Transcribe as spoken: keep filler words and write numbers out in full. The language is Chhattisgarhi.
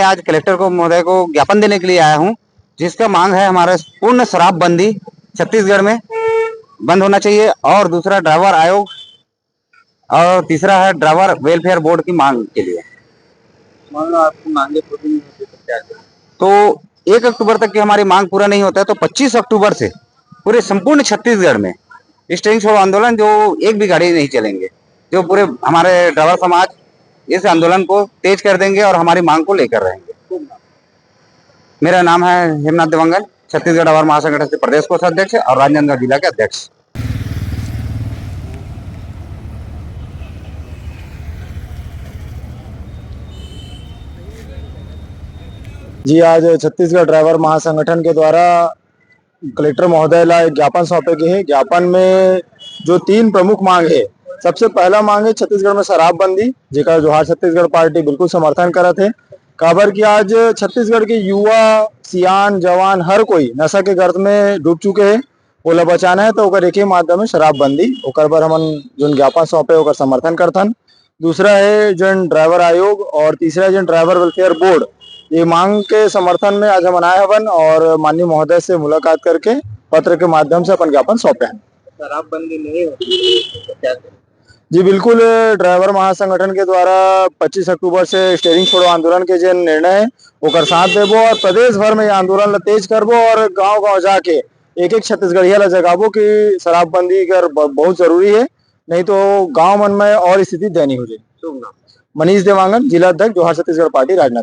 आज कलेक्टर को, महोदय को ज्ञापन देने के लिए आया हूँ, जिसका मांग है हमारा पूर्ण शराबबंदी छत्तीसगढ़ में बंद होना चाहिए, और दूसरा ड्राइवर आयोग, और तीसरा है ड्राइवर वेलफेयर बोर्ड की मांग के लिए। मान लो आपकी मांगे पूरी नहीं होती तो क्या करें? तो एक अक्टूबर तक की हमारी मांग पूरा नहीं होता है, तो पच्चीस अक्टूबर से पूरे संपूर्ण छत्तीसगढ़ में स्टेरिंग छोड़ो आंदोलन, जो एक भी गाड़ी नहीं चलेंगे, जो पूरे हमारे ड्राइवर समाज इस आंदोलन को तेज कर देंगे और हमारी मांग को लेकर रहेंगे। मेरा नाम है हेमनाथ देवांगन, छत्तीसगढ़ ड्राइवर महासंगठन से प्रदेश कोषाध्यक्ष और राजनांदगांव जिला के अध्यक्ष। जी, आज छत्तीसगढ़ ड्राइवर महासंगठन के द्वारा कलेक्टर महोदय ला एक ज्ञापन सौंपे गे हे। ज्ञापन में जो तीन प्रमुख मांग हे, सबसे पहला मांग हे छत्तीसगढ़ में शराबबंदी, जेकर जोहार छत्तीसगढ़ पार्टी बिल्कुल समर्थन करत हे। काबर कि आज छत्तीसगढ़ के युवा, सियान, जवान हर कोई नशा के गर्त में डूब चुके हे। ओला बचाना हे तो ओकर एक ही माध्यम हे शराबबंदी। ओकर बर हमन जोन ज्ञापन सौंपे ओकर समर्थन करथन। दूसरा हे जोन ड्राइवर आयोग और तीसरा जोन ड्राइवर वेलफेयर बोर्ड, ये मांग के समर्थन में आज हमन आए हवन और माननीय महोदय से मुलाकात करके पत्र के माध्यम से अपन ज्ञापन सौंपे हन। शराबबंदी नहीं होती तो क्या करें? जी बिल्कुल, ड्राइवर महासंगठन के द्वारा पच्चीस अक्टूबर से स्टेरिंग छोड़ो आंदोलन के जो निर्णय हे ओकर साथ देबो और प्रदेश भर में ये आंदोलन ला तेज करबो और गांव-गांव जाके एक-एक छत्तीसगढ़िया ला जगाबो कि शराबबंदी कर ब-, बहुत जरूरी हे, नहीं तो गांव मन में और स्थिति दयनीय हो जाए। शुभ नाम। मनीष देवांगन, जिला अध्यक्ष, जोहार छत्तीसगढ़ पार्टी, राजनांदगांव।